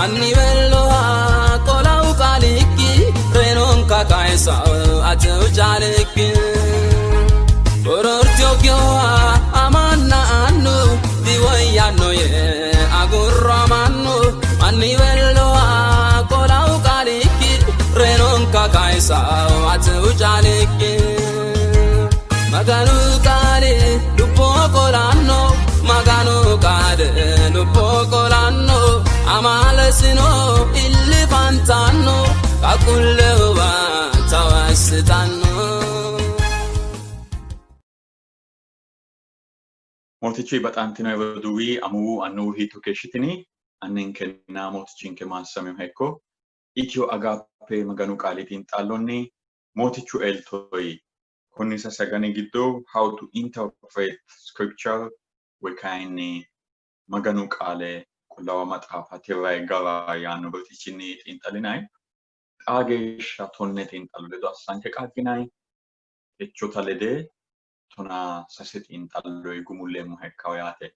Anniweelloha qolau qaalikki reenonka kayisao atew caalikki. Borortiyokkiha amanna annu diwoyyanno yee agurro mannu. Anniweelloha qolau qaalikki reenonka kayisao atew caalikki. Maganu qaali lubbo qolanno, Maganu qaale lubbo qolanno, amaalesino illifantanno, qaaqquullewa tawassitanno. Mootichi baxantino roduuwi, amuwu, annuwu hiitto keeshshitini? Anninkenna Mootichinke maassaminoha ikko. Itiyo Agaappe Maganu qaali xiinxallonni Mootichu eltoyi konni sase agani giddo How to Interpret Scripture woy kayinni Maganu qaale Qullaawa Maxaafa tirrayi gara yaanno birxichinni xiinxallinanni. Xaa geeshsha 10 xiinxallo ledo assanke qaagginanni. Techota lede 16 xiinxallo gumulleemmoha ikkawo yaate.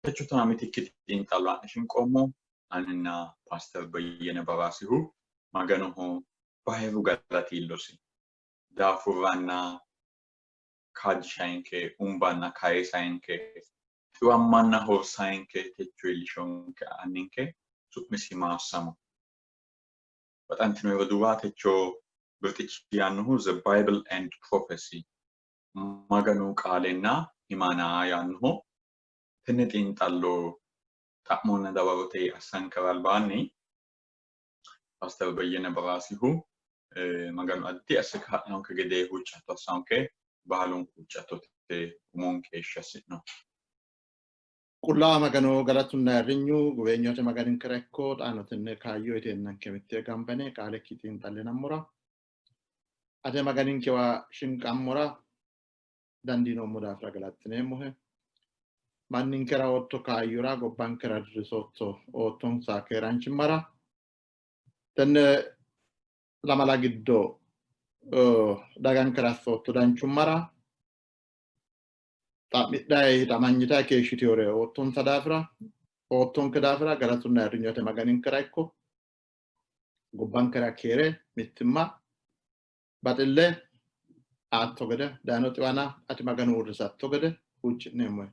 Techo tona mitikki xiinxallo ha'ne shinqoommo. Aninna Paaster Beyyene Baraasihu Maganoho bayiru galati iillosi. Daafurranna kaajjishayenke, umbanna kayisayenke, xiwammanna horsayenke techo iillishonke anninke su'misi maassamo. Baxantino roduuwa, techo birxichi yaannohu The Bible and Prophecy, Maganu qaalenna himana yaannoho. Tenne xiinxallo xa'monna dawarote assankera albaanni Paaster Beyyene Baraasihu Maganu addi asse kaa'lonke gede huuccatto assanke, baalunku huuccattote umonke heeshshi assi'no. Qullaawa Magano galatunna ayirrinyu guweenyote Maganinkera ikko, xaano tenne kaayyo iteennanke mittee gambane qaalekki xiinxallinammora ate Maganinkewa shinqammora dandiinoommo daafira galaxxineemmohe. Manninkera ootto kaayyora, gobbankera dirrisootto oottonsa keeraanchimmara, tenne lamala giddo dagankera assootto danchummara, xa'midhayi hixamanyitayi keeshshitiyore oottonsa daafira, oottonke daafira galatunna ayirrinyote Maganinkera ikko. Gobbankera keere, mittimma, baxille aatto gede, dayino xiwana ati Maganu uurrisatto gede huucci'neemmohe.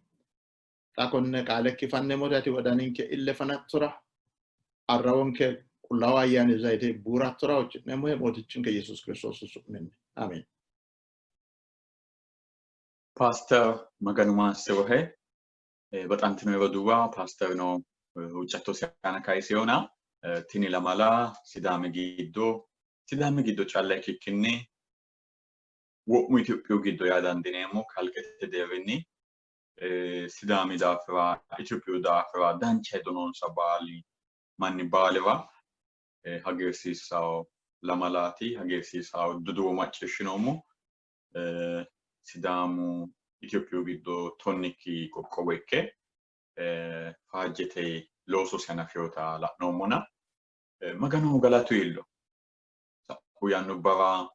Xa konne qaalekki fanneemmote ati wodaninke ille fanattora, arrawonke Qullaawu Ayyaani zayite buurattora huucci'neemmohe Mootichinke Yesuusi Kiristoosi su'minni. Ameen. Paaster Maganu maassi'rohe. Baxantino roduuwa, paasterino huuccattosi aana kayiseyona tini lamala Sidaami giddo, Sidaami giddo calla ikkikkinni wo'mu Itophiyu giddo yaa dandiineemmo kalqete deerrinni Sidaami daafira, Itophiyu daafira dancha hedo noonsa baali manni baaliwa hagiirsiissawo lamalaati, hagiirsiissawo duduwo macciishshinoommo. Sidaamu Itophiyu giddo tonnikki qoqqowo ikke faajjete loososi hanafinota la'noommona Maganoho galatu iillo. Sa'u yannubbara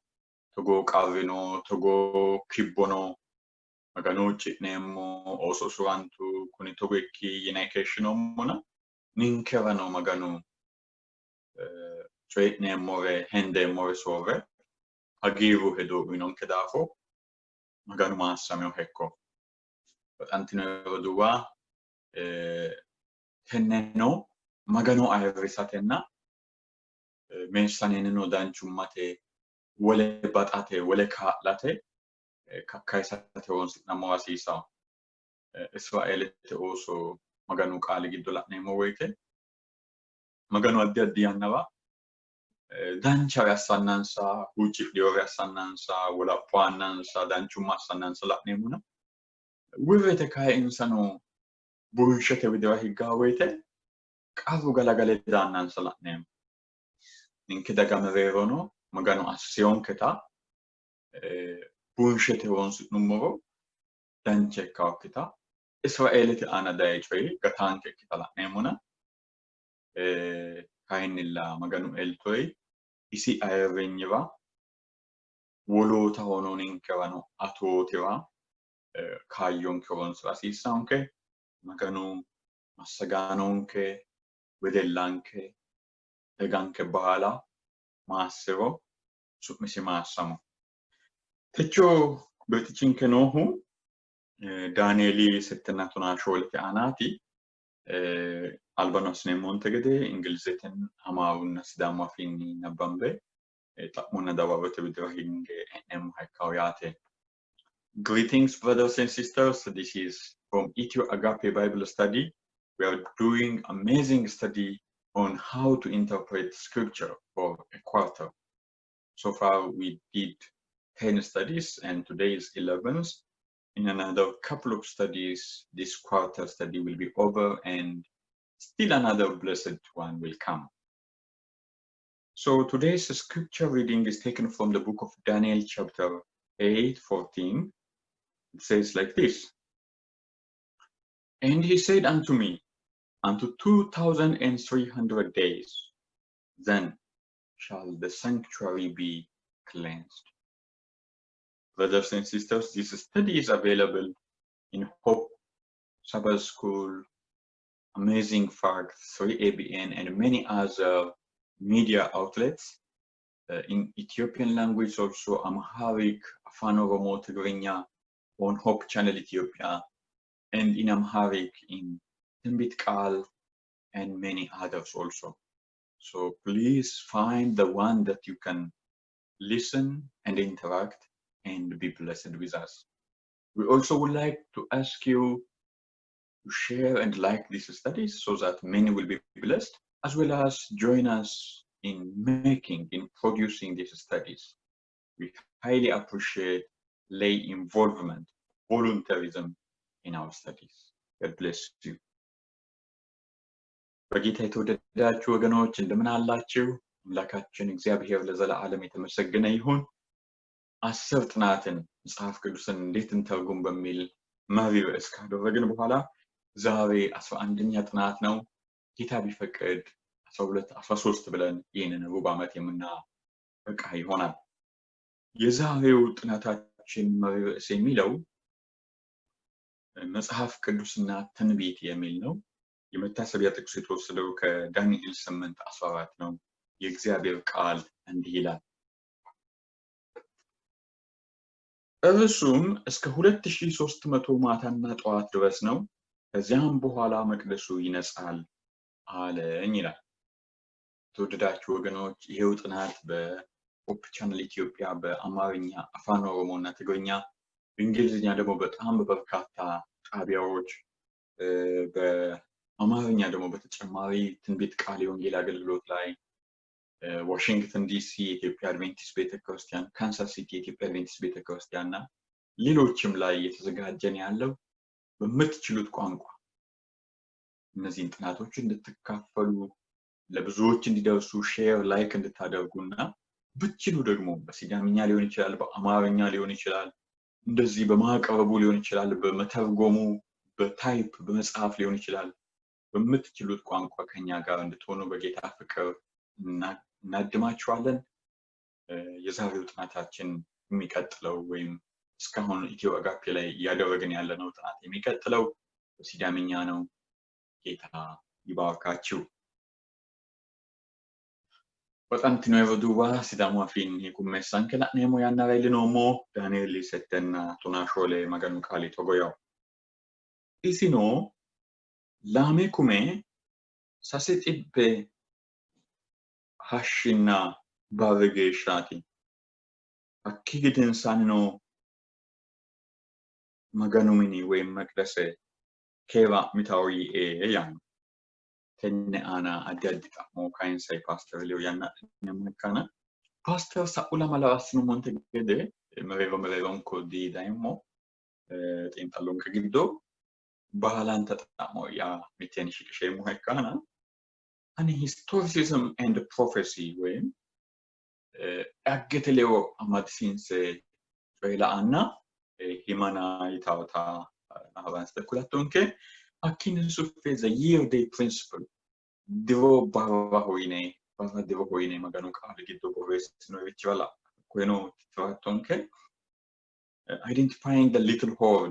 togoo qarri no, togoo kibbo no, Magano huucci'neemmo, ooso usurantu, kuni togo ikki yinanni keeshshinoommona ninkerano Maganu coyi'neemmore hendeemmore soorre hagiirru hedo uyinonke daafo Maganu maassamino hekko. Baxantino roduuwa, tenneno Magano ayirrisatenna meessaneennino danchummate, wole baxate, wole kaa'late kakkayisate horonsi'nammora hasiisanno. Israeelete ooso Maganu qaali giddo la'neemmo woyite Maganu addi addi yannara danchare assannansa, huuccidhinore assannansa, wolapho aannansa, danchumma assannansa la'neemmona wirrete kayi insano bunshete widira higgaa woyite qarru galagale daannansa la'neemmo. Ninke daga mereerono Maganu assiyonketa bunshete horonsi'nummoro dancha ikkawokkita Israeelete aana daye coyi gataanke ikkita la'neemmona kayinnilla Maganu eltoyi isi ayirrinyira wolootahono ninkerano atootira kaayyonke horonsira hasiissanke. Maganu massagaanonke, wedellanke, Daganke baala maassi'ro, su'misi maassamo. Techo birxichinke noohu Daanieeli settenna tonaa shoolete aanaati. Albano assineemmonte gede Ingilizeten, Amaarunna Sidaamu afiinni nabbambe xa'monna dawarote widira hinge e'neemmoha ikkawo yaate. Greetings, brothers and sisters. This is from Ethio Agape Bible Study. We are doing amazing study on how to interpret scripture for a quarter. So far, we did 10 studies, and today is 11th. In another couple of studies, this quarter study will be over, and still another blessed one will come. So today's scripture reading is taken from the book of Daniel, chapter 8, 14. It says like this: "And he said unto me, Unto 2,300 days, then shall the sanctuary be cleansed." Brothers and sisters, this study is available in Hope, Sabbath School, Amazing Facts, 3ABN, and many other media outlets. In Ethiopian language also, Amharic, Afan Oromo, Tigrinya, on Hope Channel Ethiopia, and in Amharic in Tinbit Qal, and many others also. So please find the one that you can listen and interact and be blessed with us. We also would like to ask you to share and like these studies so that many will be blessed, as well as join us in making, in producing these studies. We highly appreciate lay involvement, volunteerism in our studies. God bless you. በጌታ የተወደዳችሁ ወገኖች፣ እንደምን አላችሁ? አምላካችን እግዚአብሔር ለዘላለም የተመሰገነ ይሁን። 10 ጥናትን መጽሐፍ ቅዱስን እንዴት እንተርጉም በሚል መሪ ርዕስ ካደረግን በኋላ ዛሬ 11ኛ ጥናት ነው። ጌታ ቢፈቅድ 12፣ 13 ብለን ይህንን ሩብ ዓመት የምናበቃ ይሆናል። የዛሬው ጥናታችን መሪ ርዕስ የሚለው መጽሐፍ ቅዱስና ትንቢት የሚል ነው። የመታሰቢያ ጥቅሱ የተወሰደው ከዳንኤል 8:14 ነው። የእግዚአብሔር ቃል እንዲህ ይላል፦ "እርሱም እስከ 2300 ማታና ጠዋት ድረስ ነው፣ ከዚያም በኋላ መቅደሱ ይነጻል አለኝ" ይላል። የተወደዳችሁ ወገኖች፣ ይሄው ጥናት በ Hope Channel ኢትዮጵያ በአማርኛ፣ አፋን ኦሮሞ እና ትግርኛ፣ በእንግሊዝኛ ደግሞ በጣም በበርካታ ጣቢያዎች፣ በአማርኛ ደግሞ በተጨማሪ ትንቢት ቃል የወንጌል አገልግሎት ላይ፣ ዋሽንግተን ዲሲ የኢትዮጵያ አድቬንቲስት ቤተክርስቲያን፣ ካንሳስ ሲቲ የኢትዮጵያ አድቬንቲስት ቤተክርስቲያን እና ሌሎችም ላይ እየተዘጋጀን ያለው በምትችሉት ቋንቋ እነዚህን ጥናቶች እንድትካፈሉ፣ ለብዙዎች እንዲደርሱ share፣ like እንድታደርጉ እና ብትችሉ ደግሞ በሲዳምኛ ሊሆን ይችላል፣ በአማርኛ ሊሆን ይችላል፣ እንደዚህ በማቅረቡ ሊሆን ይችላል፣ በመተርጎሙ፣ በ type በመጻፍ ሊሆን ይችላል። በምትችሉት ቋንቋ ከኛ ጋር እንድትሆኑ በጌታ ፍቅር እናድማችኋለን። የዛሬው ጥናታችን የሚቀጥለው ወይም እስካሁን ኢትዮ አጋፔ ላይ እያደረግን ያለነው ጥናት የሚቀጥለው በሲዳምኛ ነው። ጌታ ይባርካችሁ። Baxantino roduuwa, Sidaamu afiinni qummeessanke la'neemmo yannara iillinoommo. Daanieeli 7:14 Maganu qaali togo yawo: "Isino 2,300 hashshinna barri geeshshaati. Hakkii gedensaannino Maganu mini ወይም መቅደሴ keeraa'mitawo yiie" yaanno. Tenne aana addi addi xa'mo kayinse paaster ledo yanna adhineemmo ikkanna, paaster, sa'u lamala assinummonte gede mereero mereeronko didayummo xiinxallonke giddo baalanta xa'mo'ya mitteenni shiqisheemmoha ikkanna, ani historicism and prophecy ወይም dhaggete ledo amadisiinse coye la'anna himana yitaawota harunsite kulattonke. Hakkiinni suffe the year day principle, diro barraho yine, barra diroho yine Maganu qaali giddo borreessinoyirichiwa koyeno tirattonke. Identifying the little horn,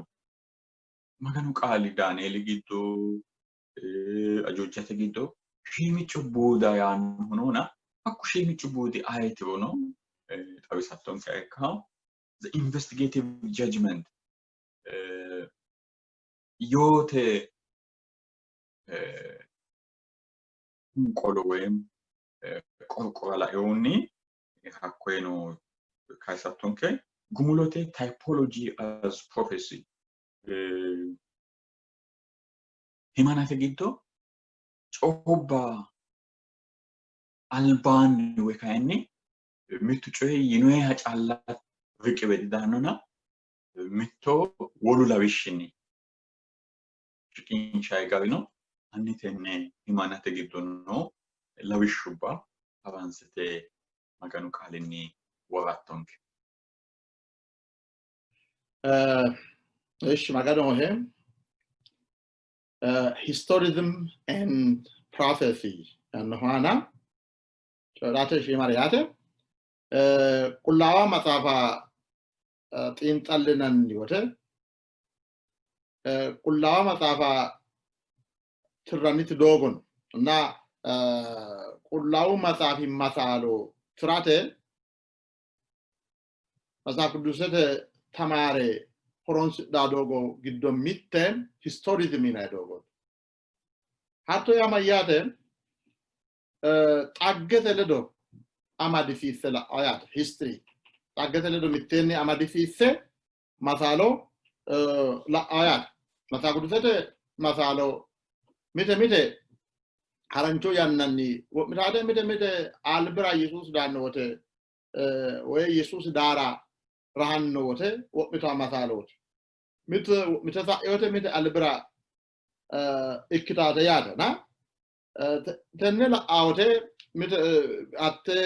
Maganu qaali Daanieeli giddo, ajuujate giddo Shiimiccu buuda yaannohu noona hakku shiimiccu buudi ayetirono xawisattonke ikkaho. The investigative judgment, yoote qolo woyim qorqora lainohunni hakkoyeno kayisattonke. Gumulote typology as prophecy, himanate giddo coyubba albaanni woy kayinni mittu coyi yinoyiha calla riqiwe didaannona mitto wolu lawishshinni shiqinshayi garino hanni tenne himanate giddo noo lawishshubba haransite Maganu qaalinni worattonke. Ishi Maganohe, historism and prophecy yaannohu aana coyi'rate shiimare yaate. Qullaawa Maxaafa xiinxallinanni wote Qullaawa Maxaafa tirranniti doogo no እና Qullaawu Maxaafi masaalo tirate Maxaaf Qidduusete tamaare horonsidhaa doogo giddo mitte historizim yinanni doogooti. Hatto yaa mayyaate? Xaggete ledo amadisiisse la'ao yaate. History xaggete ledo mitteenni amadisiisse masaalo la'ao yaate. Maxaaf Qidduusete masaalo mite mite harancho yannanni wo'mitaate, mite mite albira Yesuusi daanno wote woy Yesuusi daara rahanno wote wo'mita masaalooti. Mite wo'mite sa'inote, mite albira ikkitaate yaate. Na tenne la'aa wote mite hatte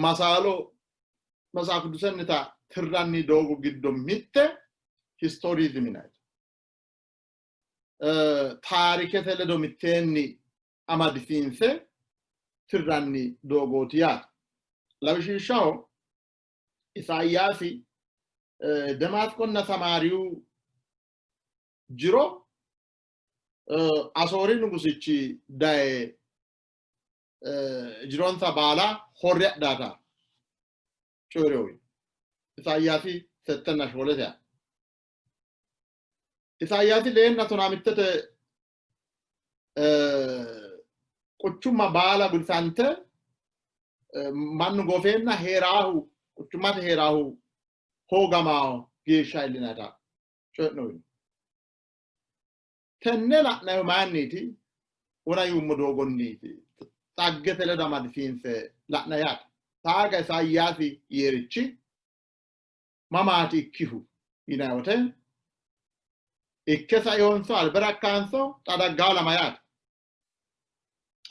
masaalo Maxaaf Qidduusennita tirranni doogo giddo mitte historizim yinanni. Taarikete ledo mitteenni amadisiinse tirranni doogooti yaate. Lawishshaho Isayaasi Demaasqonna Samaariyu jiro Asoori nugusichi daye jironsa baala horre adhaata coyi'rino. Isayaasi 74. Isayaasi 145 quchumma baala gudisante mannu gofeenna heeraahu quchummate heeraahu hoogamao geeshsha iillinata coyi'noonni. Tenne la'nayihu mayinniiti? Wona yuummo doogonniiti. Xaggete ledo amadisiinse la'nay yaate. Taaga Isayaasi yeerichi mamaati ikkihu yinanni wote ikke saihonso albira akkaanso xa daggaa ilama yaate.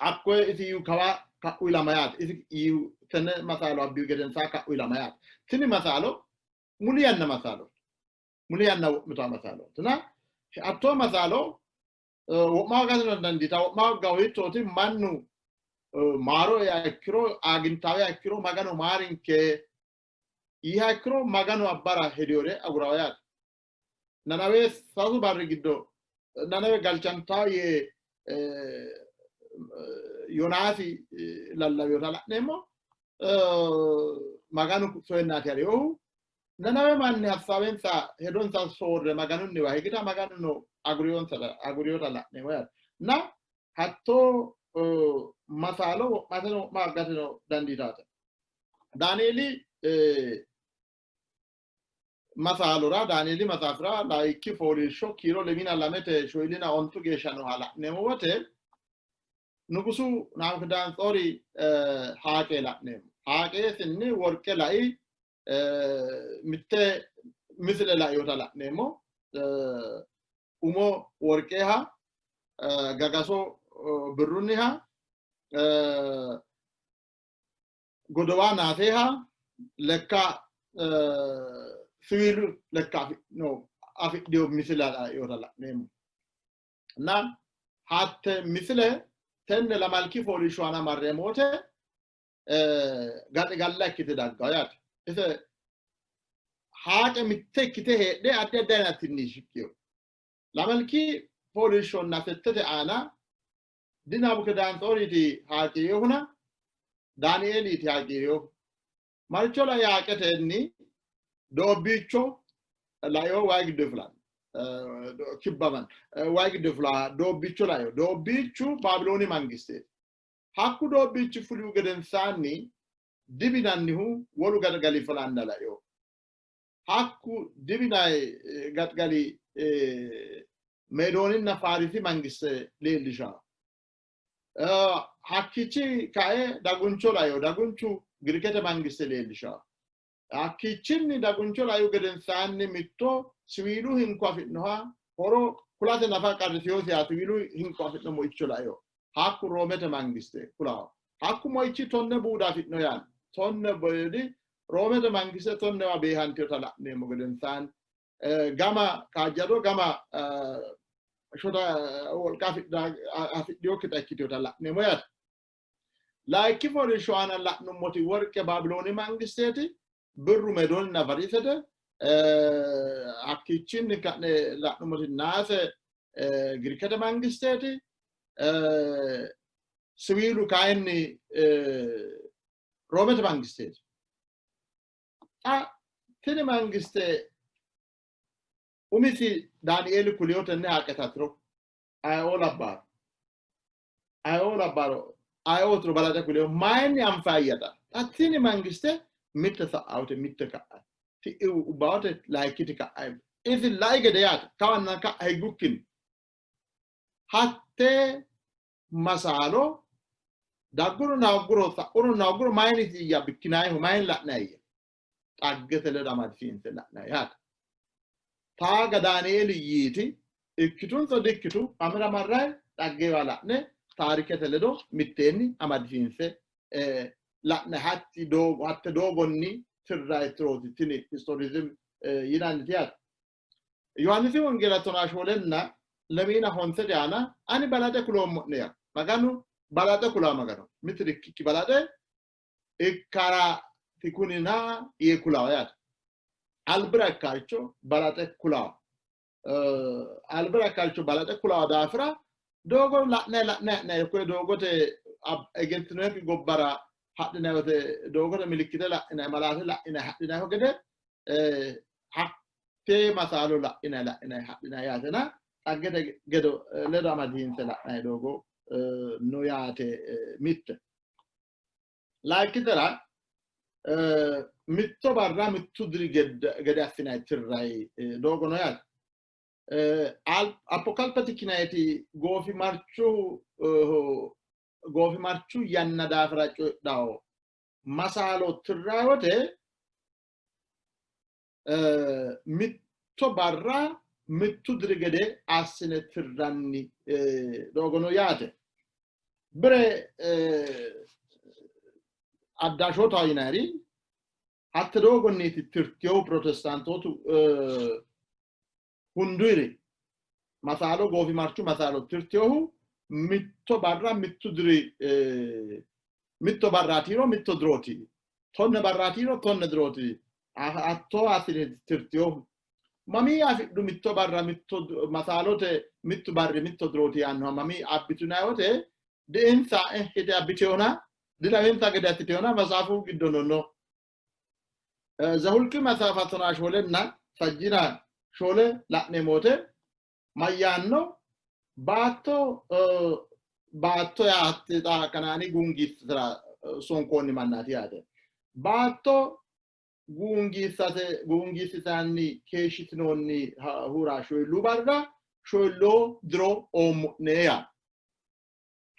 Hakkoye isi yiu kawa ka'u ilama yaate. Isi yiu tenne masaalo abbihu gedensaa ka'u ilama yaate. Tini masaalo muli yanna masaalo, muli yanna wo'mita masaalooti. Na hattoo masaalo wo'ma hoogate dandiita. Wo'ma hooga hiittooti? Mannu maaro e'a ikkiro, aagintaawe ikkiro, Maganu maarinke yiiha ikkiro Maganu abbara hediyore agurawo yaate. Nanawe sasu barri giddo Nanawe galchantawo yee Yoonaasi lallawiyota la'neemmo. Maganu soyennaati hariyohu. Nanawe manni hassaawensa hedonsa soorre Maganunniwa higita Maganuno aguriyota la'neemmo yaate. Na hattoo masaalo wo'mateno wo'ma aggateno dandiitaate. Daanieeli masaalora, Daanieeli maxaafira layinki fooliishsho kiiro 22 45 geeshsha nooha la'neemmo wote Nugusu Nabukadanatsoori haaqee la'neemmo. Haaqeesinni worqe lai, mitte misile lainota la'neemmo. Umo worqeha, gagaso birrunniha, godowa naaseha, lekka siwiilu lekka afidhino afidhino misile lainota la'neemmo. Na hatte misile tenne lamalki fooliishsho aana marreemmo wote gaxigalla ikkite daggawo yaate. Ise haaqe mitte ikkite heedhe addi addi ayinatinni shiqqino. Lamalki fooliishshonna settete aana Dinabukedaanxooriiti haaqii'rinohuna Daanieeliiti haaqii'rinohu. Maricho lai haaqetenni doobbiicho laeo wayi giddo fulanno. Kibbaman wayi giddo fula doobbiicho laeo. Doobbiichu Baabilooni mangisteeti. Hakku doobbiichi fulihu gedensaanni dibinannihu wolu gaxigali fulanna laeo. Hakku dibinayi gaxigali Meedooninna Faarisi mangiste leellishanno. Hakkiichi kae daguncho laeo. Dagunchu Girikete mangiste leellishanno. Hakkiichinni daguncho laihu gedensaanni mitto siwiilu hinko afi'noha horo kulate nafa qarrisinosiha siwiilu hinko afi'no moicho laeo. Hakku Roomete mangiste kulawo. Hakku moichi 10 buuda afi'no yaanno. 10 buudi Roomete mangiste tonnewa beehantinota la'neemmo gedensaanni gama kaajjado gama shota wolqa afidhinokkita ikkitinota la'neemmo yaate. Layinki fooliishsho aana la'nummoti worqe Baabilooni mangisteeti, birru Meedooninna Farisete, hakkiichinni ka'ne la'nummoti naase Girikete mangisteeti, siwiilu kayinni Roomete mangisteeti. Xa tini mangiste umisi Daanieeli kuliyo tenne haaqetatiro ayeoo labbaaro ayeoo labbaaro ayeootiro balaxe kuliyo mayinni anfayyata. Xa tini mangiste mitte sa'awote mitte ka'a ti'i ubbawote layikkiti ka'a isi lai gede yaate kawanna ka'a higgukkinni hattee masaalo dagguro naagguro sa'uro naagguro mayinni bikkinayihu mayinni la'nayiyya xaggete ledo amadisiinse la'nayi yaate. Taaga Daanieeli yiiti ikkitunso dikkitu amira marrayi xaggewa la'ne taarikete ledo mitteenni amadisiinse la'ne hatti doogo hatte doogonni tirrayi tirooti tini historizim yinanniti yaate. Yohaannisi Wongeela tonaa lemiina honsete aana ani balaxe kuloommo'ne yaa Maganu balaxe kulaa Magano mitiri ikkikki balaxe ikkara tikunina yee kulawo yaate. Albira ikkaricho balaxe kulawo. Albira ikkaricho balaxe kulawo daafira doogo la'ne la'ne la'ne koye doogote egentinoyikki gobbara hadhinanni wote doogote milikkite la'inanni malaate la'inanni hadhinannihu gede hattee masaalo la'inanni la'inanni hadhinanni yaatena xaggete gedo ledo amadiinse la'nanni doogo no yaate mitte. Layikkitera mitto barra mittu diri gede assinanni tirrayi doogo no yaate. Apokalptik yinanniti goofimarchu yanna daafira coyidhawo masaalo tirrayi wote mitto barra mittu diri gede assine tirranni doogo no yaate. Bire addashootaho yinanniri hatte doogonniiti tirtiyohu protestaantootu hunduyiri masaalo goofimarchu masaalo tirtiyohu mitto barra mittu diri mitto barraatiiro mitto dirooti 10 barraatiiro 10 dirooti hattoo assine tirtiyohu mamii afidhu mitto barra mitto masaalote mittu barri mitto dirooti yaannoha mamii abbitunay wote diinsa hite abbiteyona dilawinsa gede assiteyona matsaafu giddono no. Zahulqi matsaafa 14 sajjina 4 la'neemmo wote mayyaanno baatto baatto yaa hatti xa Kanaani gungiissitara sonkoonni mannaati yaate. Baatto guungiissate guungiissitanni keeshshitinoonni hura shoyilluu barra shoyilloo diro oommo'ne yaa.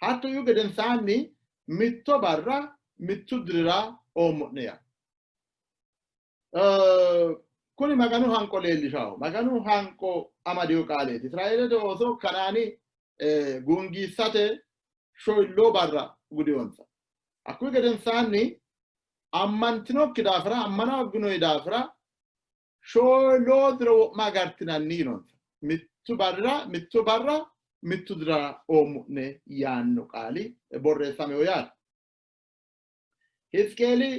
Hatto yuu gedensaanni mitto barra mittu dirira oommo'ne yaa. Kuni Maganu hanqo leellishawo. Maganu hanqo amadino qaaleeti. Israeelete ooso Kanaani guungiissate shoyilloo barra gudiyonsa. Hakkuyi gedensaanni ammantinokki daafira ammana hogginoyi daafira shoyilloo diro wo'ma agartinanni yinonsa. Mittu barrira mittu barra mittu dira oommo'ne yaanno qaali borreessameo yaate. Hizqeeli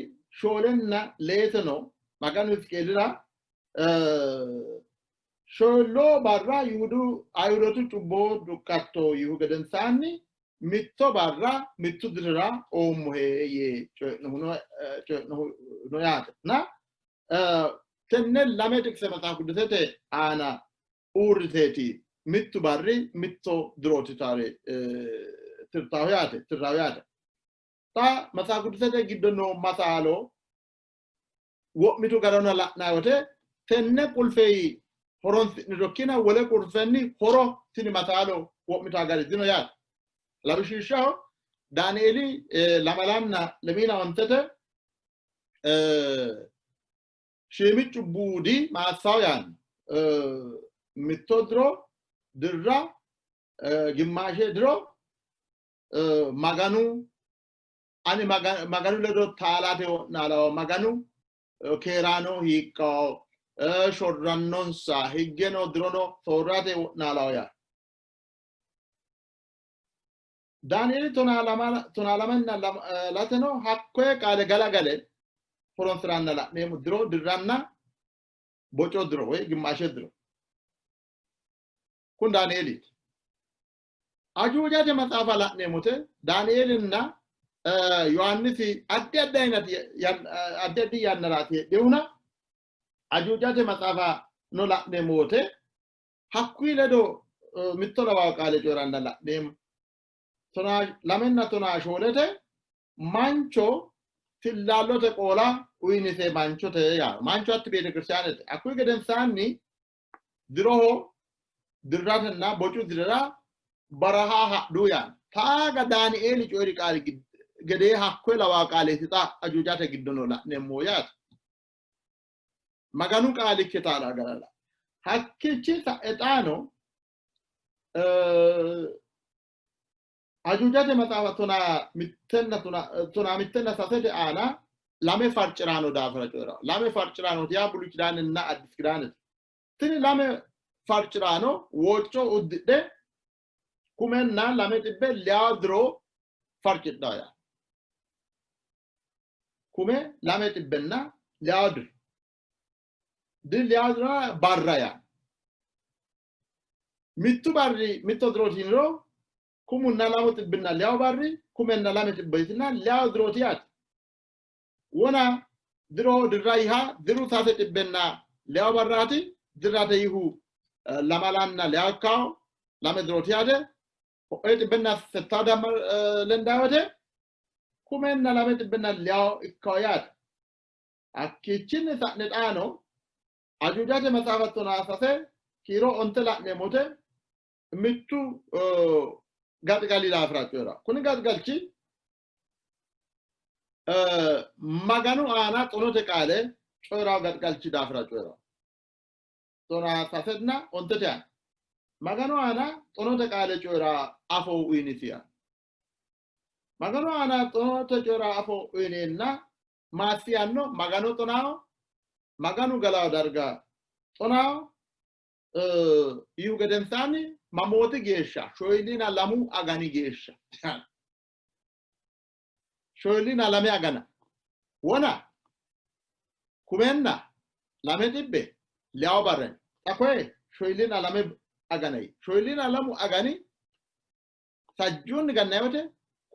4 leeteno Maganu Hizqeelira shoyilloo barra Yihudu Ayihudootu cubbo duqqatto yiihu gedensaanni Mitto barra mittu dirira oommohe yee coyi'nohu no yaate. Na tenne lame xiqise Maxaafu Qidduusete aana uurriteeti mittu barri mitto dirooti taare tirtaahu yaate tirraahu yaate. Xa Maxaafu Qidduusete giddo noo masaalo wo'mitu garano la'nanni wote tenne qulfeyi horonsi'nirokkina wole qulfenni horo tini masaalo wo'mita gari dino yaate. Lawishshaho Daanieeli lamalanna lemiina ontete shiimiccu buudi maassawo yaanno. Mitto diro dirra gimmaashe diro Maganu ani Maganu ledo taalate wo'naalawo Maganu keeraano hiiqqawo shorrannonsa higgeno dirono soorrate wo'naalawo yaa. Daanieeli tonaa lamenna lateno hakkoye qaale galagale horonsi'ranna la'neemmo diro dirranna boco diro woy gimmaashe diro. Kun Daanieeliiti. Ajuujate maxaafa la'neemmote Daanieelinna Yohaannisi addi addi aynati addi addi yannaraati heedhehuna Ajuujate maxaafa no la'neemmo wote hakkuyi ledo mitto lawawo qaale coyi'ranna la'neemmo. Tonaa lamenna tonaa shoolete mancho tillaallote qoola uyinise manchote yaa mancho hatti beetekiristaanete. Hakkuyi gedensaanni diroho dirratenna bocu dirira baraha hadhu yaanno. Taaga Daanieeli coyi'ri qaali gedee hakkoye lawaa qaaleeti xa ajuujate giddono la'neemmo yaate. Maganu qaali ikkitaala garala. Hakkiichi sa'e xaano ajuujate maxaafa tonaa mittenna sasete aana lame farciraano daafira coyi'ranno. Lame farciraanooti yaa Buluy Kidaanenna Addis Kidaanete. Tini lame farciraano wocco uddidhe 1200 diro farcidhanno yaa. 2200 diro. Leyaa diro barra yaa. Mittu barri mitto dirooti yiniro 1200 barri 1200 dirooti yaate. Wona diro dirra yiha diru 306 barraati dirrate yihu lamalanna leyaa ikkawo lame dirooti yaate. Ho'ee xibbenna settaa lendaa wote 1200 ikkawo yaate. Hakkiichinni sa'ne xaano ajuujate maxaafa 13 kiiro 9 la'neemmote mittu gaxigali daafira coyi'ra. Kuni gaxigalchi Maganu aana xonote qaale coyi'rawo gaxigalchi daafira coyi'ra. 13nna 9te aana. Maganu aana xonote qaale coyi'ra afoo uyinisi yaanno. Maganu aana xonote coyi'ra afoo uyineenna maassi yaanno Magano xonawo Maganu galawo darga xonawo yihu gedensaanni mamooti geeshsha shoyilina lamu agani geeshsha shoyilina lame agana wona 1200 barren xa koye shoyilina lame aganayi shoyilina lamu agani sajjuunni gannayi wote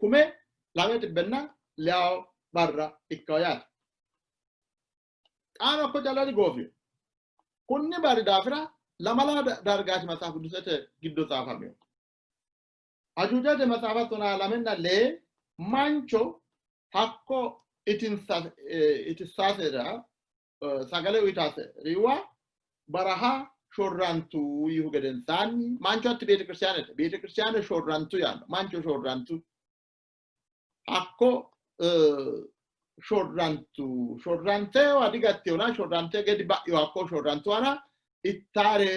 2600 barra ikkawo yaate. Xaano hakko calla digoofino. Kunni barri daafira lamala dargaati Maxaafu Qidduusete giddo xaafamino. Ajuujate maxaafa 24 mancho hakko itissaasera sagale uyitaaseriwa baraha shorrantu yihu gedensaanni mancho hatti beetekiristaanete beetekiristaane shorrantu yaanno mancho shorrantu hakko shorrantu shorrantewa digattewona shorrante gede ba'yo hakko shorrantuwana ittaare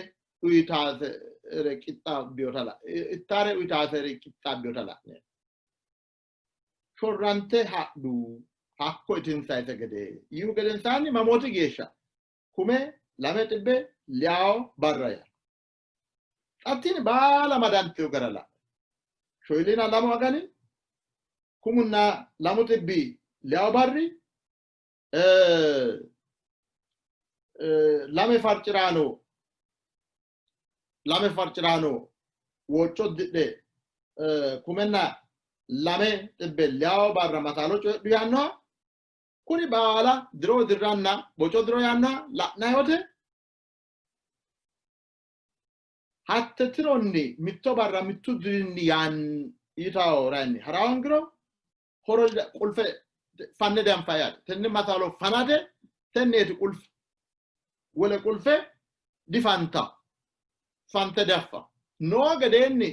uyitaasere qixxaabbiyota ittaare uyitaasere qixxaabbiyota la'ne shorrante hadhu hakko itinsayite gede yihu gedensaanni mamooti geeshsha 2600 barra yaa. Xa tini baala madanteyo gara la'ne shoyilina lamu agani 2600 barri lame farciraano wocco didhe 1200 barra masaalo coyidhu yaannoha kuri baala diro dirranna boco diro yaannoha la'nanni wote hatte tironni mitto barra mittu dirinni yaan yitawo rayinni haraangiro horo qulfe fanne danfa yaate. Tenne masaalo fanate tenneeti qulfe, wole qulfe difanta, fante daffa noo gedeenni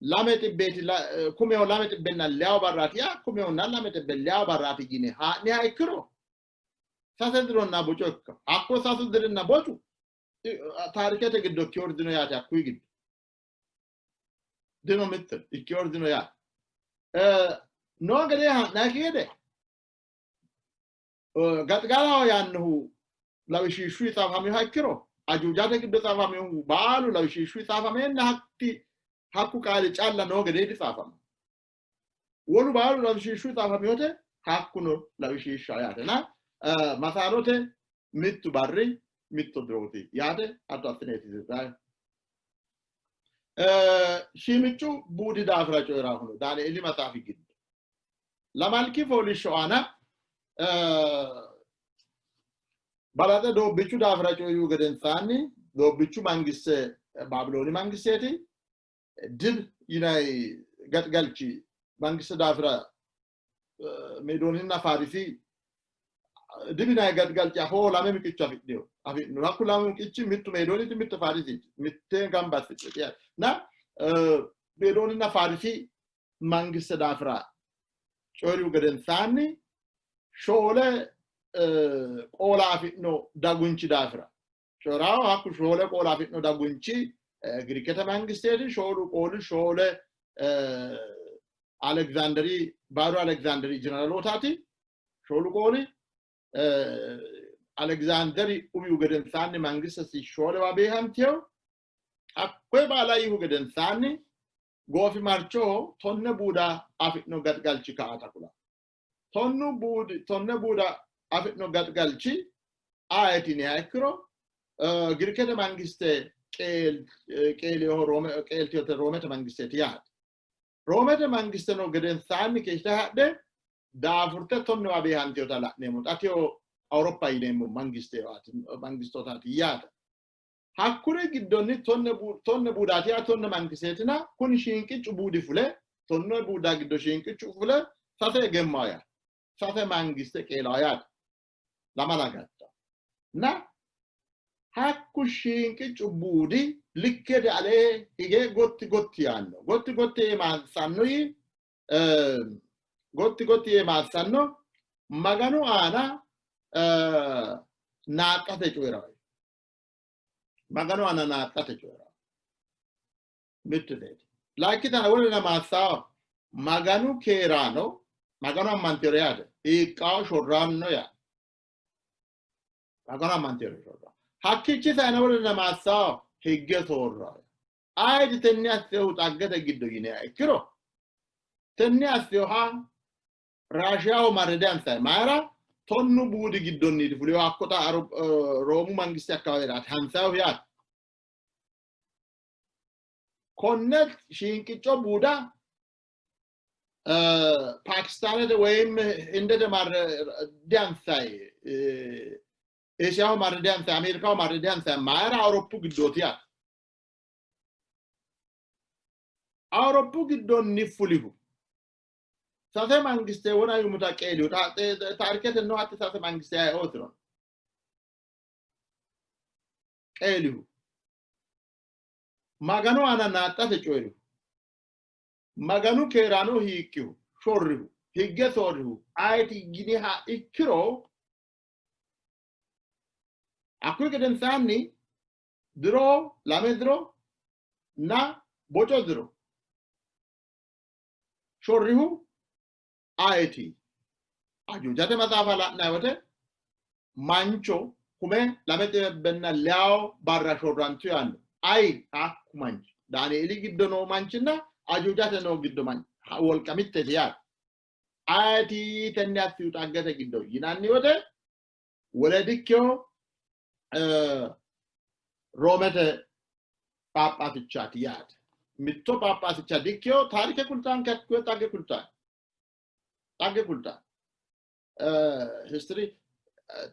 200 2200 barraati yaa 1200 barraati yine haa'niha ikkiro 3 dironna boco ikka. Hakko 3 dirinna bocu taarikete giddo ikkiori dino yaate. Hakkuyi giddo dino, mitte ikkiori dino yaate. Noo gedee haa'nayikki gede gaxigalaho yaannohu lawishshiishshu xaafaminoha ikkiro, ajuujate giddo xaafaminohu baalu lawishshiishshu xaafameenna hatti hakku qaali calla noo gedee dixaafama. Wolu baalu lawishshiishshu xaafaminote, hakkuno lawishshiishsha yaatena masaalote mittu barri mitto dirooti yaate hatto assineeti dirrayi. Shiimiccu buudi daafira coyi'rahuno Daanieeli maxaafi giddo 2 fooliishsho aana balaxe doobbichu daafira coyi'rihu gedensaanni, doobbichu mangiste Baabilooni mangisteeti, dib yinay gaxigalchi mangiste daafira Meedooninna Faarisi, dib yinay gaxigalchi afoo lame miqicho afidhino afidhino. Hakku lame miqichi mittu Meedooniiti, mittu Faarisiiti, mitte gamba assidhe na Meedooninna Faarisi mangiste daafira coyi'rihu gedensaanni, 4 qoola afi'no dagunchi daafira coyi'rawo. Hakku 4 qoola afi'no dagunchi Girikete mangisteeti. 4 qooli 4 Alekzaanderi, baaru Alekzaanderi jeneraalootaati. 4 qooli Alekzaanderi umihu gedensaanni mangistesi 4wa beehanteyo. Hakkoye baala yiihu gedensaanni goofimarchoho 10 buuda afi'no gaxigalchi kaata kula. Tonnu buudi, 10 buuda afi'no gaxigalchi ayeti yiniha ikkiro, Girikete mangiste qeeliho qeeltinote Roomete mangisteeti yaate. Roomete mangiste no gedensaanni keeshshite hadhe daafurte 10wa beehantinota la'neemmo. Xa teyo Awuroppa yineemmo mangistootaati yaate. Hakkuri giddonni 10 buudaati yaa 10 mangisteetina, kuni shiinqiccu buudi fule 10 buuda giddo shiinqiccu fule 3 egemmaa yaate. 3 mangiste qeelaa yaate. 2 gatta. Na hakku shiinqiccu buudi likkete alee hige gotti gotti yaanno. Gotti gotti yee maassanno, gotti gotti yee maassanno, Maganu aana naaxxate coyi'rawo. Maganu aana naaxxate coyi'rawo. Mittu teeti. Layikkitana wolena maassawo Maganu keeraano, Maganu ammantiyore yaate. Hiiqqawo shorranno yaate. Maganu ammantiyore shorranno. Hakkiichi saina wolena maassawo higge soorrawo. Ayeti tenne assehu xaggete giddo yiniha ikkiro, tenne assehoha Raashiyaho marre dianfanni. Mayira? 10 buudi giddonniiti fulihu, hakko xa Roomu mangiste akkawaaweraati hansayihu yaate. Konne shiinqicco buuda Paakistaanete woyim Hindete marre dianfayi. Eesiyaho marre dianfayi. Ameerikaho marre dianfayi. Mayira? Awuroppu giddooti yaate. Awuroppu giddonni fulihu 3 mangiste wona yumuta qeelihu taarikete no hatti 3 mangiste ayeootiro qeelihu Maganu aana naaxxate coyi'rihu, Maganu keeraano hiikkihu shorrihu, higge soorrihu ayeti yiniha ikkiro, hakkuyi gedensaanni diro 2 diro na boco diro shorrihu ayeti? Ajuujate maxaafa la'nanni wote mancho 2200 barra shorrantu yaanno. Ayi hakku manchi Daanieeli giddo noo manchinna ajuujate noo giddo manchi wolqa mittete yaate. Ayeti tenne assihu xaggete giddo yinanni wote, wole dikkeho, Roomete phaaphaasichaati yaate. Mitto Phaaphaasicha dikkino, taarike kultaanke hakkuye xagge kultaa. Xagge kultaa. History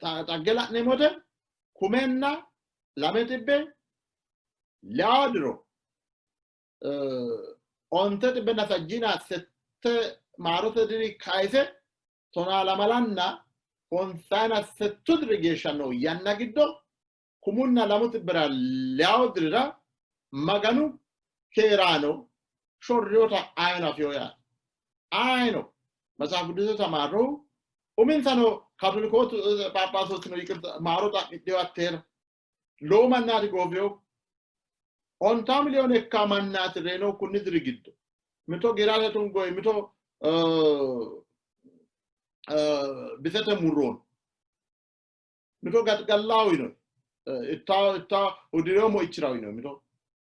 xagge la'neemmote 1200 diro 868 maarote diri kayise 128 diri geeshsha noo yanna giddo 1200 dirira Maganu keeraano shorriyota ayino afiyo yaate. Ayino Matsaaf Qidduuse tamaarrohu uminsano kaatolikootu phaaphaasootuno yiqirta maaro xa'midhiyo atteera. Lowo mannaati goofiyo. 50 miliyoone ikkaa mannaati reyinohu kunni diri giddo. Mito giirate tungoyi, mito bisete murroon. Mito gaxigallaho yinoyi. Ittao ittao hudireyo moichira yinoyi mito.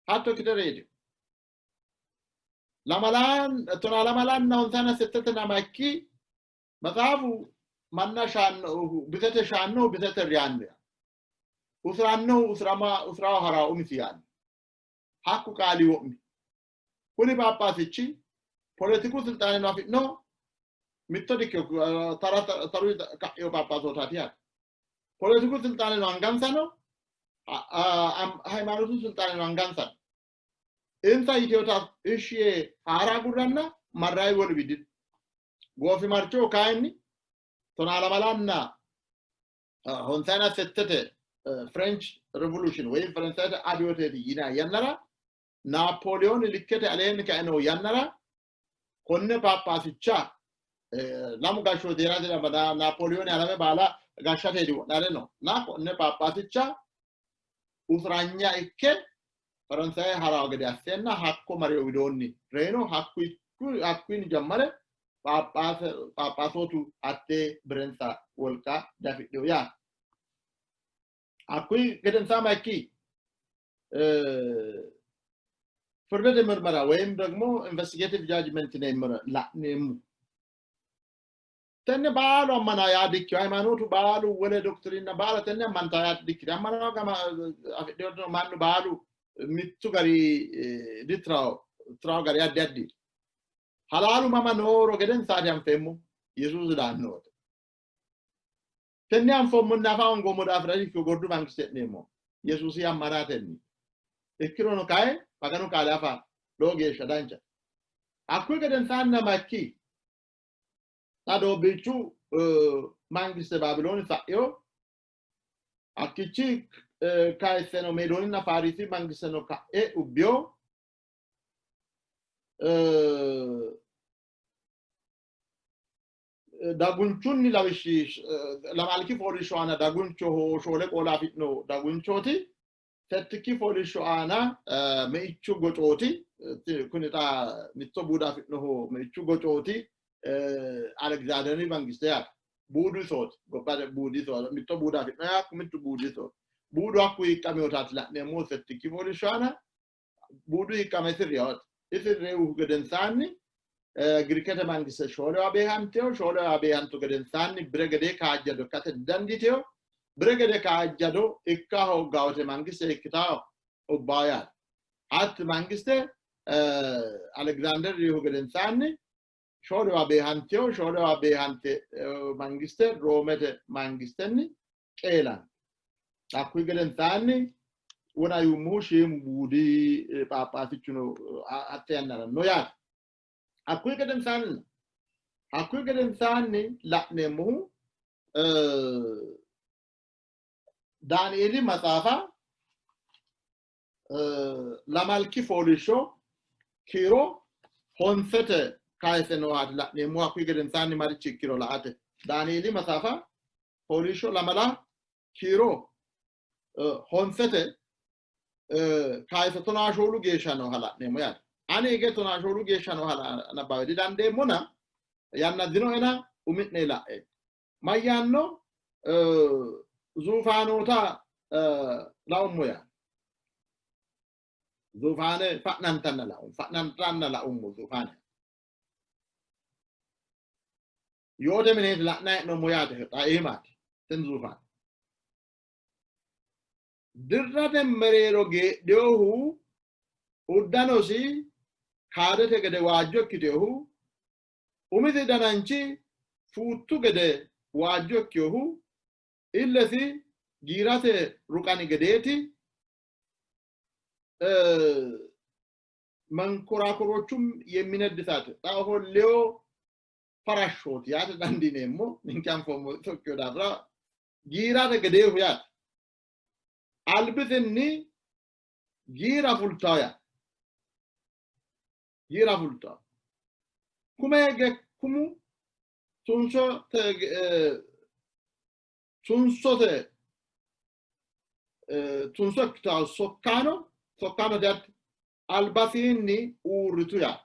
Hatto ikkite reyitino. Lamalaan 28 nama ikki maxaafu manna shaannohu bisete shaannohu bisete reyanno yaanno. Usurannohu usurama usuraho hara umisi yaanno. Hakku qaali wo'mi. Kuni Phaaphaasichi poletiku silxaaneno afi'no mitto dikkino tara taru ka'ino Phaaphaasootaati yaate. Poletiku silxaaneno angansa no, hayimaanotu silxaaneno angansa no. Insa yiteota ishshi yee haara agurranna marrayi wolu dino. Goofimarchoho kayinni 28th French Revolution woyim Ferensayete Abiyooteeti yinanni yannara Naapooliyooni likkete aleenni kae noo yannara konne Phaaphaasicha lamu gashshooti hee'rate Naapooliyooni alame baala gashshateeti wo'naale no. Na konne Phaaphaasicha usuranya ikke Faransaye ha'rawo gede asseenna hakko mariyo widoonni reyino. Hakkuyinni jammare Phaaphaasootu hattee birensa wolqa diafidhino yaate. Hakkuyi gedensaa ma ikki? Firdete ምርመራ ወይም ደግሞ investigative judgment la'neemmo. Tenne baalu ammana yaa dikkino. Hayimaanootu baalu wole dokitiriinna baala tenne ammanta yaa dikkino. Ammana gama afidhino mannu baalu mittu gari ditirawo tirawo gari addi addi. Halaalu mama nooro gedensaati anfeemmo Yesuusi daanno wote. Tenne anfoommonna afa hoongoommo daafira dikkino gordu mangiste e'neemmo. Yesuusi ammanatenni. Ikkirono kayi Maganu qaale afa lowo geeshsha dancha. Hakkuyi gedensaanni nama ikki? Xa doobbiichu mangiste Baabilooni sa'ino. Hakkiichi kayisseno Meedooninna Faarisi mangisteno ka'e ubbino. Dagunchunni lawishshi lamalki fooliishsho aana dagunchoho shoole qoola afi'no dagunchooti. Settikki fooliishsho aana meichu gocooti. Kuni xa mitto buuda afi'nohu meichu gocooti. Alekizaadeeri mangiste yaate. Buudu isooti. Gobbate buudi isooti. Mitto buuda afi'no yaakku mittu buudi isooti. Buudu hakku hiiqqaminotaati la'neemmohu settikki fooliishsho aana. Buudu hiiqqame isi reyooti. Isi reyihu gedensaanni Girikete mangiste shoolewa beehantino. Shoolewa beehantu gedensaanni bire gede kaajjado ikkate didandiitino. Bire gede kaajjado ikka hooggawote mangiste ikkitawo ubbawo yaate. Hatti mangiste Alekizaander reyihu gedensaanni shoolewa beehantino. Shoolewa beehante mangiste Roomete mangistenni qeelantu. Hakkuyi gedensaanni wona yuummohu shiimu buudi Phaaphaasichuno hatte yannara no yaate. Hakkuyi gedensaanni la'neemmohu Daanieeli maxaafa lamalki fooliishsho kiiro 9te kayise noohaati la'neemmohu hakkuyi gedensaanni marichi ikkiro la''ate. Daanieeli maxaafa fooliishsho lamala kiiro 9te kayise 14 geeshsha nooha la'neemmo yaate. Ani hige 14 geeshsha nooha nabbawe didandeemmona yanna dinoena umi'ne la'e. Mayyaanno zuufaanoota laummo yaa. Zuufaane fa'nantanna laummo, fa'nantanna laummo zuufaane. Yoote mineeti la'nanni hee'noommo yaate xa iimaati tini zuufaane. Dirrate mereero geedhinohu uddanosi Kaadete gede waajjo ikkitinohu, umisi dananchi fuuttu gede waajjo ikkinohu, illesi giirate ruqani gedeeti, መንኮራኩሮቹም የሚነድ እሳት xa ofolleyo farashshooti yaate dandiineemmo. Ninke anfoommo Itophiyu daafira giirate gedeehu yaate. Albisinni giira fultawo yaate. Giira fultawo. Kume hige kumu tunsote tunsote tunso ikkitawo sokkaano sokkaanote yaate albasiinni uurritu yaate.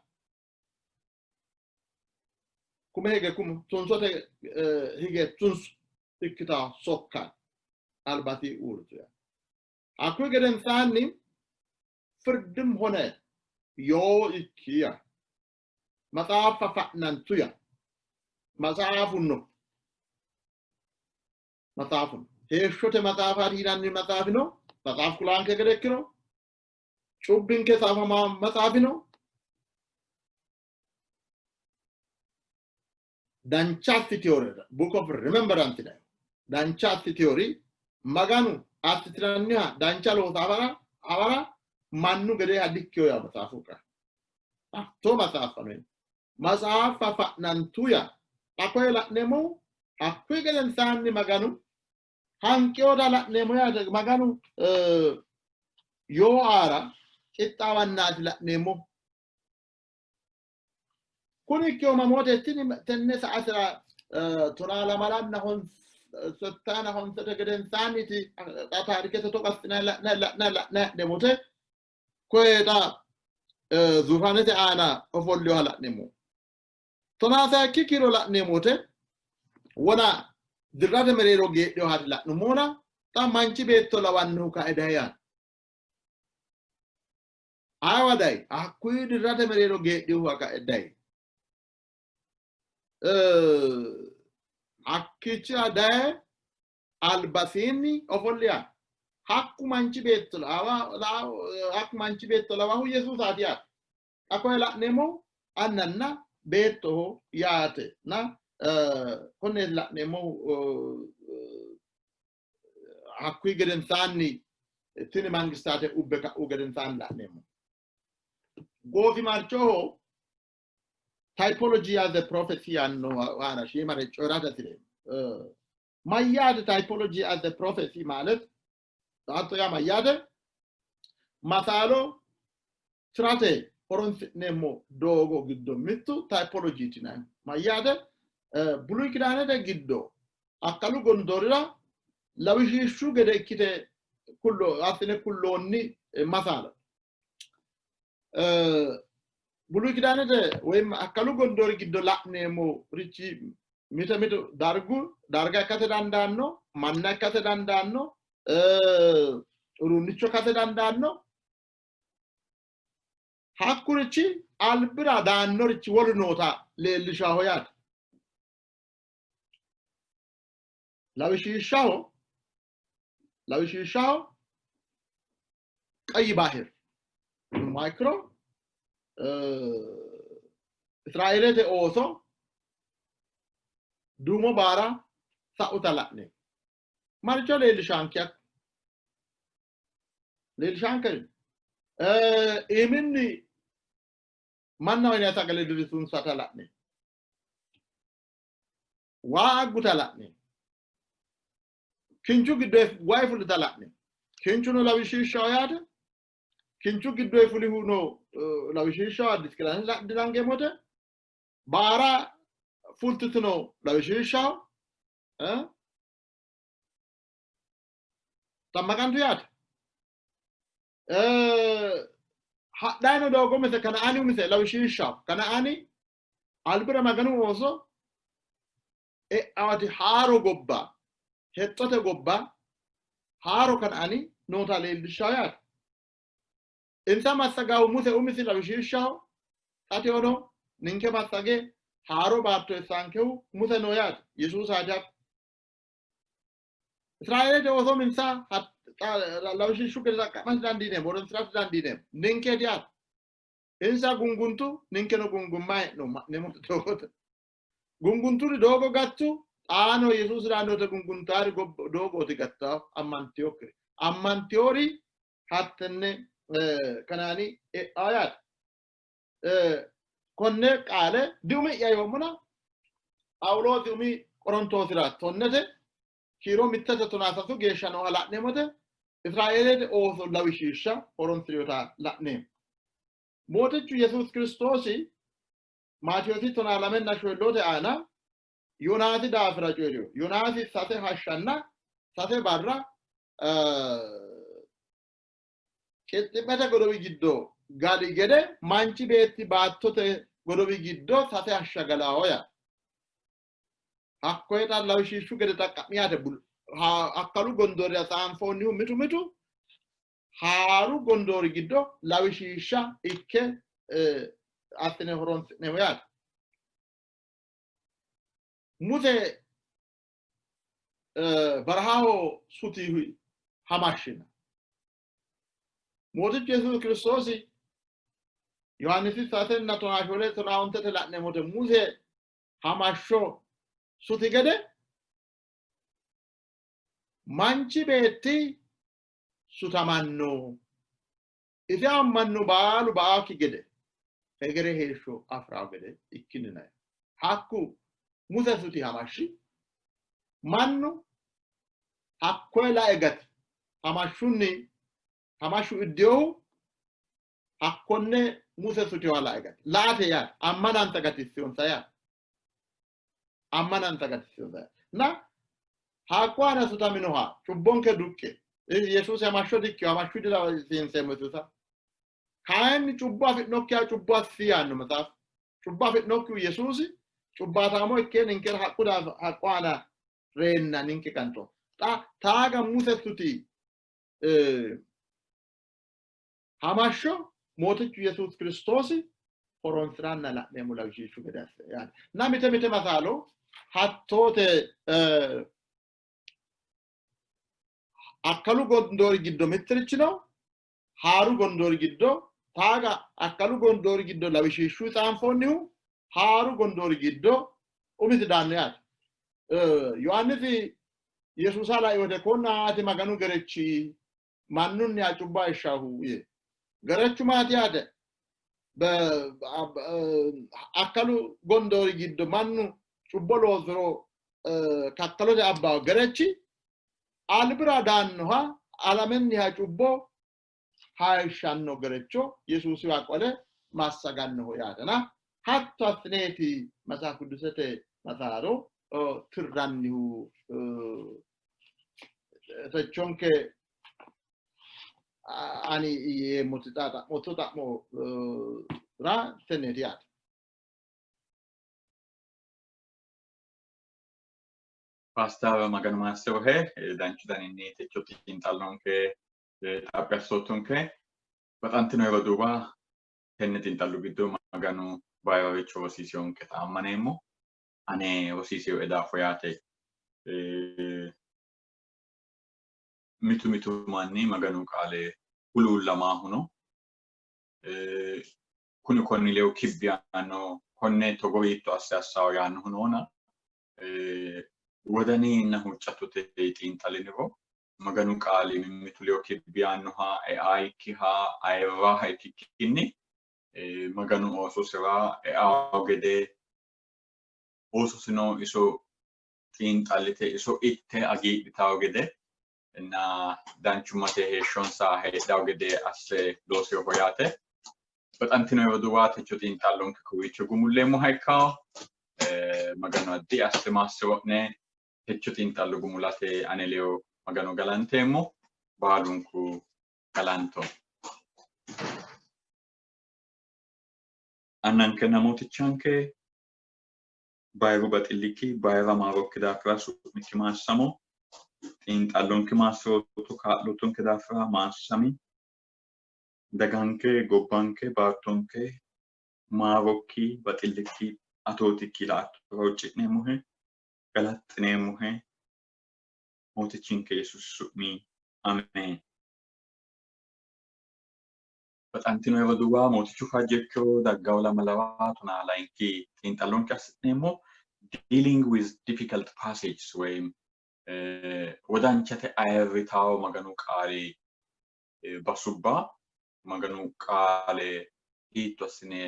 Kume hige kumu tunsote hige tunso ikkitawo sokkaano albasii uurritu yaate. Hakkuyi gedensaanni ፍርድም ሆነ yoo ikki yaa maxaaffa fa'nantu yaa maxaafu no maxaafu no heeshshote maxaafaati yinanni maxaafi no maxaafu kulaanke gede ikkiro cubbinke xaafama maxaafi no dancha assiteyoori book of remembrance yinanni dancha assiteyoori Maganu assitinanniha dancha looso afara afara mannu gedeeha dikkiyo yaa maxaafu qaali. Hattoo maxaaffa no. Maxaaffa fa'nantu yaa xa koye la'neemmohu hakkuyi gedensaanni Maganu hanqiyota la'neemmo yaate. Maganu yoo aara qixxaawannaati la'neemmohu. Kuni ikkihu mamoote tini tenne sa'atira tonaa lamalanna settaana honsete gedensaanniiti xa taarikete togo assinanni la'nanni la'nanni la'nanni ha'neemmote koye xa zuufaanete aana ofolliyoha la'neemmo. Tonaa sayikki kiiro la'neemmote wona dirrate mereero geedhiyohaati la'nummona xa manchi beetto lawannohu kae dayi yaanno. Ayewa dayi? Hakkuyi dirrate mereero geedhihuwa kae dayi. Hakkiichira daye albasiinni ofolli yaate. Hakku manchi beetto hakku manchi beetto lawahu Yesuusaati yaate. Xa koye la'neemmohu annanna beettoho yaate. Na konneeti la'neemmohu hakkuyi gedensaanni tini mangistaate ubbe ka'u gedensaanni la'neemmo. Goofimarchoho typology as a prophecy yaanno aana shiimare coyi'rate hasi'reemmo. Mayyaate typology as a prophecy ማለት hatto yaa mayyaate masaalo tirate horonsi'neemmo doogo giddo mittu typology yinanni. Mayyaate Buluy Kidaanete giddo akkalu gondoorira lawishshu gede ikkite kullo assine kulloonni masaalo. Buluy Kidaanete woyim akkalu gondoori giddo la'neemmo richi mite mitu dargu darga ikkate dandaanno, manna ikkate dandaanno, uduunnicho ikkate dandaanno. Hakkurichi albira daannorichi wolu noota leellishaho yaate. Lawishshaho lawishshaho ቀይ ባህር ማይክሮ Israeelete ooso duumo baara sa'uta la'ne maricho leellishaanke hakku leellishaanke iiminni manna yinanni sagale dirrisunsata la'ne waa agguta la'ne kinchu giddo wayi fulita la'ne kinchuno lawishshaho yaate kinchu giddo fulihuno lawishshaho Addis Kidaane dilangeemmote baara fultitino lawishshaho xammaqantu yaate hadhaino doogo mise Kana'aani umise lawishshaho Kana'aani albira Maganu ooso e'awati haaro gobba hexxote gobba haaro Kana'aani noota leellishshaho yaate. Insa massagahu Muse umisi lawishshaho xateono ninke massage haaro baatto eessaankehu Muse no yaate. Yesuusaati hakku. Israeelete ooso minsa lawishshu gede xaqqa'mate dandiineemmo, horonsi'rate dandiineemmo. Ninkeeti yaate. Insa gunguntu, ninkeno gungumma hee'noommo ha'neemmo doogote. Gungunturi doogo gattu, xaano Yesuusira annote gunguntaari doogooti gattawo ammanteyokkiri. Ammanteyori hattenne Kanaani e'ao yaate. Konne qaale diumi'ya yoommona Phaawuloosi umi Qorontoosira tonnete kiiro mittete tonaa sasu geeshsha nooha la'neemmote Israeelete ooso lawishsha horonsi'rinota la'neemmo. Mootichu Yesuusi Kiristoosi Maatewoosi tonaa lamenna shoyilloote aana Yoonaasi daafira coyi'rino. Yoonaasi sase hashshanna sase barra qilxi'mete godowi giddo gali gede manchi beetti baattote godowi giddo sase hashsha galaawo yaa. Hakkoye xa lawishshu gede xaqqa'mi yaate akkalu gondoorira saanfoonnihu mitu mitu haaru gondoori giddo lawishsha ikke assine horonsi'neemmo yaate. Muse barahaho suti hamashshina. Mootichu Yesuusi Kiristoosi Yohaannisi sasenna tonaa shoole tonaa ontete la'neemmote Muse hamashsho suti gede manchi beetti sutamanno. Isi ammanno baalu baakki gede hegere heeshsho afi'rawo gede ikkinnina. Hakku Muse suti hamashshi mannu hakkoye lae gati. Hamashshunni hamashshu iddiyohu hakkonne Muse sutiwa lae gati. Laate yaate ammanansa gatissionsa yaate. Ammanansa gatissionsa yaate. Na hakko aana sutaminoha cubbonke duqqe Yesuusi hamashsho dikkiyo hamashshu dilasiinseemmo Yesuusa. Kayinni cubbo afi'nokkiha cubbo assi yaanno maxaafu. Cubbo afi'nokkihu Yesuusi cubbaataamo ikke ninkera haqqu daafira haqqu aana reenna ninke qanxo. Xa taaga Muse suti hamashsho Mootichu Yesuusi Kiristoosi horonsi'ranna la'neemmo lawishshu gede asse yaate. Na mite mite masaalo hattoote akkalu gondoori giddo mittirichi no, haaru gondoori giddo taaga akkalu gondoori giddo lawishshu tsaanfoonnihu haaru gondoori giddo umisi daanno yaate. Yohaannisi Yesuusa lai wote konna ati Maganu gerechi mannunniha cubbo hayishshahu yee. Gerechu maati yaate? Akkalu gondoori giddo mannu cubbo loosiro kakkalote abbaho gerechi albira daannoha alamenniha cubbo hayishshanno gerecho Yesuusiwa qole massagannoho yaatena hatto assineeti Matsaaf Qidduusete masaaro tirrannihu techonke ani yeemmoti xa xa'mootto xa'mora tenneeti yaate. Paaster Maganu maassirohe danchu daninni techo xiinxallonke xaphi assoottonke. Baxantino roduuwa tenne xiinxallo giddo Maganu bayiraricho rosiisionketa ammaneemmo. Ane rosiisioe daafo yaate. Mitu mitu manni Maganu qaale huluullamaahu no. Kuni konni ledo kibbi yaanno, konne togo hiitto asse assawo yaannohu noona wodaninna huuccattote xiinxalliniro Maganu qaali mimmitu ledo kibbi yaannoha, eaikkiha, ayirraha ikkikkinni Maganu oososira eao gede oososino iso xiinxallite iso itte hagiidhitawo gede na danchummate heeshshonsa heedhawo gede asse loosinoho yaate. Baxantino roduuwa techo xiinxallonke kowiicho gumulleemmoha ikkawo. Maganu addi asse maassiro'ne. Techo xiinxallo gumulate ane leyo Magano galanteemmo. Baalunku galanto. Annankenna Mootichanke bayiru baxillikki bayira maarokki daafira su'mikki maassamo. Xiinxallonke maassirootto kaa'loottonke daafira maassami. Daganke, gobbanke, baattonke maarokki, baxillikki, atootikki la''attora huucci'neemmohe, galaxxineemmohe. Mootichinke Yesuusi su'mi ameen. Baxantino roduuwa Mootichu fajjo daggawo lamalawa 12 xiinxallonke assi'neemmo dealing with difficult passages ወይም wodanchate ayirritawo Maganu qaali basubba Maganu qaale hiitto assine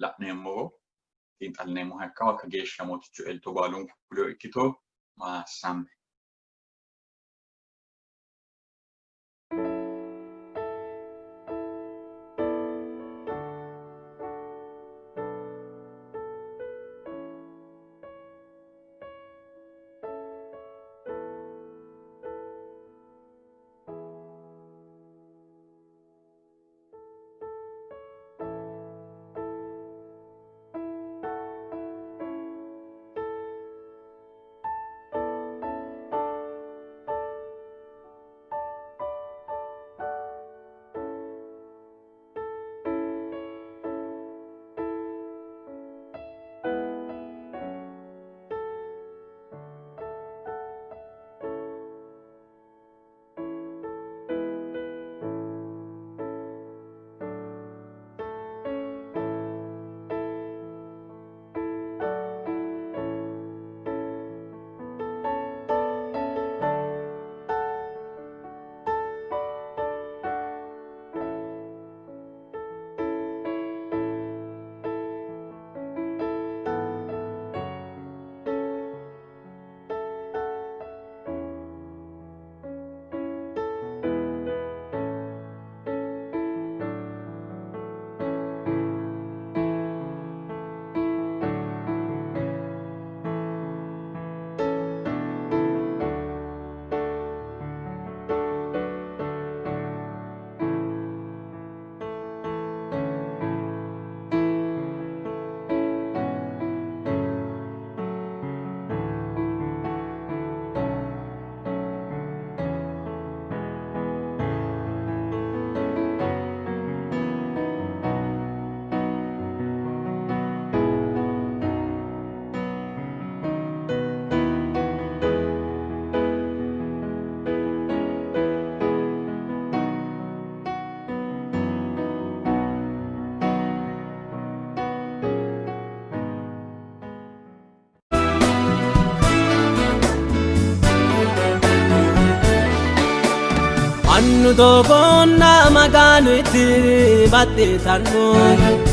la'neemmoro xiinxallineemmoha ikkawo. Hakka geeshsha Mootichu elto baalunku ledo ikkito. Maassamme. Annu doogonna Maganuti baxxitanno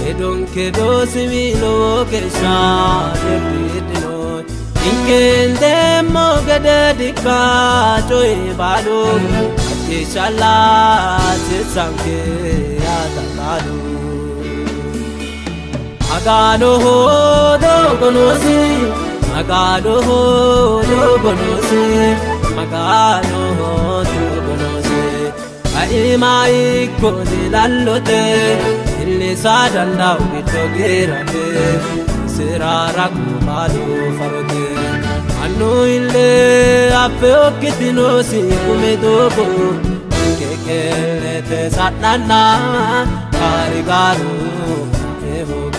hedonke doosiwi lowo geeshsha dibbidhino. Ninke gede dikka coyi baalu hakkeeshshalla sissanke yaataqaalu. Maganoho doogo noosi, Maganoho doogo noosi, Maganoho doogo noosi. Kaima ikko dilallote illisa dandawu giddo giirate isira ragu baalu farote. Annu ille affe okkitinosi umi doogo kekelete sa'nanna gaarigaaru eho.